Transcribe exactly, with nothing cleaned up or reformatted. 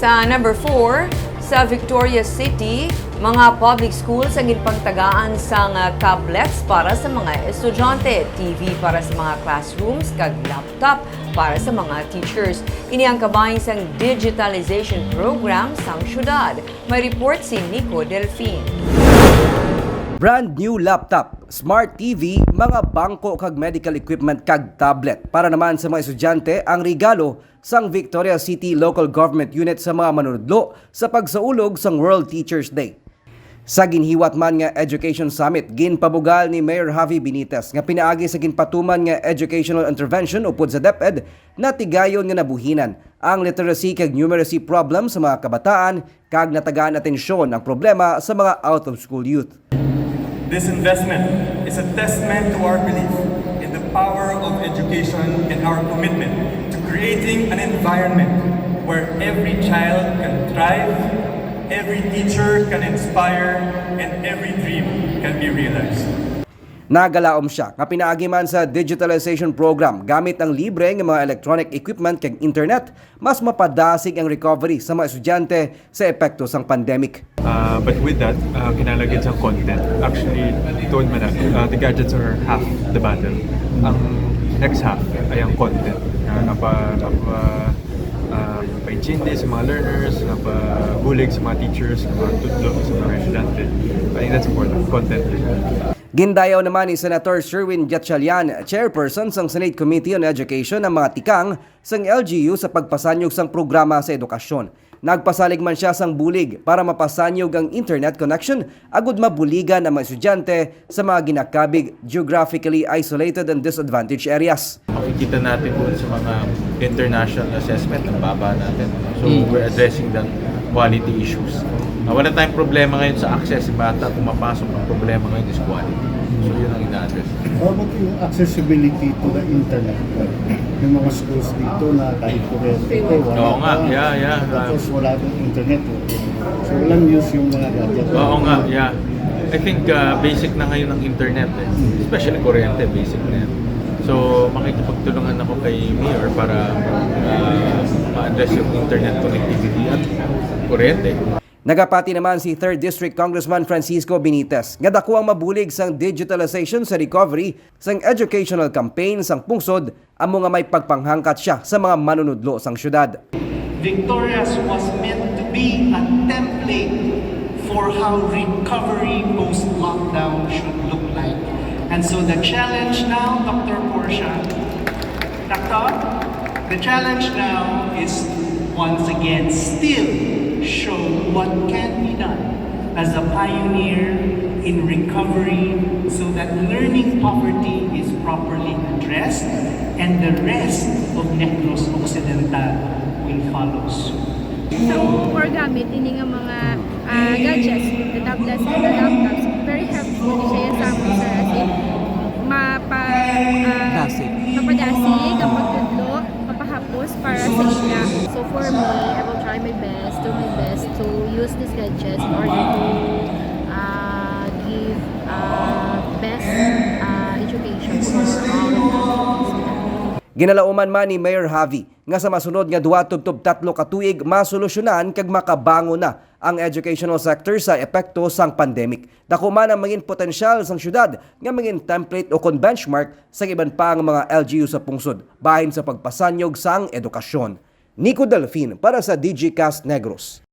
Ah, number four, sa Victoria City, mga public schools ang ginpangtagaan sang, ah, tablets para sa mga estudyante, T V para sa mga classrooms, kag laptop para sa mga teachers. Ini ang kabahin sang digitalization program sang syudad. May report si Nico Delfin. Brand new laptop, smart T V, mga bangko kag medical equipment kag tablet para naman sa mga estudyante ang regalo sang Victoria City Local Government Unit sa mga manunudlo sa pagsaulog sang World Teachers Day. Sa ginhiwat man nga Education Summit, ginpabugal ni Mayor Javi Benitez nga pinaagi sa ginpatuman nga educational intervention upod sa DepEd, natigayon nga nabuhinan ang literacy kag numeracy problem sa mga kabataan kag natagaan atensyon ang problema sa mga out-of-school youth. This investment is a testament to our belief in the power of education and our commitment to creating an environment where every child can thrive, every teacher can inspire, and every dream can be realized. Nagalaom sia nga pinaagi man sa digitalization program gamit ang libre nga mga electronic equipment kag internet, mas mapadasig ang recovery sa mga estudyante sa epekto sang pandemic. Uh, but with that, uh, kinahanglan gid sang content. Actually, tuon man na, uh, the gadgets are half the battle. Ang next half ay ang content. Uh, napa, napa, uh, paintindi sa mga learners, napabulig sa mga teachers, sa mga tudlo, sa mga estudyante. I think that's important. Content. Gindayaw naman ni Senator Sherwin Gatchalian, chairperson sang Senate Committee on Education, ang mga tikang sang L G U sa pagpasanyog sang programa sa edukasyon. Nagpasalig man sia sang bulig para mapasanyog ang internet connection agud mabuligan ang mga estudyante sa mga ginakabig geographically isolated and disadvantaged areas. Makikita natin doon sa mga international assessment, ang baba natin. So, mm, we're addressing that quality issues. Uh, wala tayong problema ngayon sa access. Yung bata pumapasok, ang problema ngayon is quality. So, yun ang ina-address. How about yung accessibility to the internet? Yung mga schools dito na kahit kuryente, wala. Oo nga, yeah, yeah. Tapos wala din internet. So, walang use yung mga gadget. Oo nga, yeah. I think uh, basic na ngayon ang internet eh. Especially kuryente, basic na yan. So, makikipagtulungan ako kay Mayor para uh, ma-address yung internet connectivity at kuryente. Nagapati naman si Third District Congressman Francisco Benitez nga dako ang mabulig sang digitalization sa recovery sang educational campaign sang pungsod, amo nga may pagpanghangkat sia sa mga manunudlo sang syudad. Victorias was meant to be a template for how recovery post-lockdown should look like. And so the challenge now, Doctor Portia, Doctor, the challenge now is once again still show what can be done as a pioneer in recovery so that learning poverty is properly addressed and the rest of Negros Occidental will follow soon. So, for gamit, ini nga mga uh, gadgets, the tablets and the laptops, very helpful ni siya sa amon, sir, as in, mapa, uh, mapadasig ang pagtudlo, mapahapos para sa ila. So, for me, I will try my best, do my best to use this gadget in order to uh, give uh, best uh, education for all of us. Ginalauman man ni Mayor Javi nga sa masunod nga duha tubtob tatlo ka tuig masolusyonan kag makabangon na ang educational sector sa epekto sang pandemic. Dako man ang mangin potensyal sang syudad nga mangin template o kon benchmark sang iban pa nga mga L G U sa pungsod bahin sa pagpasanyog sang edukasyon. Nico Delfin para sa Digicast Negros.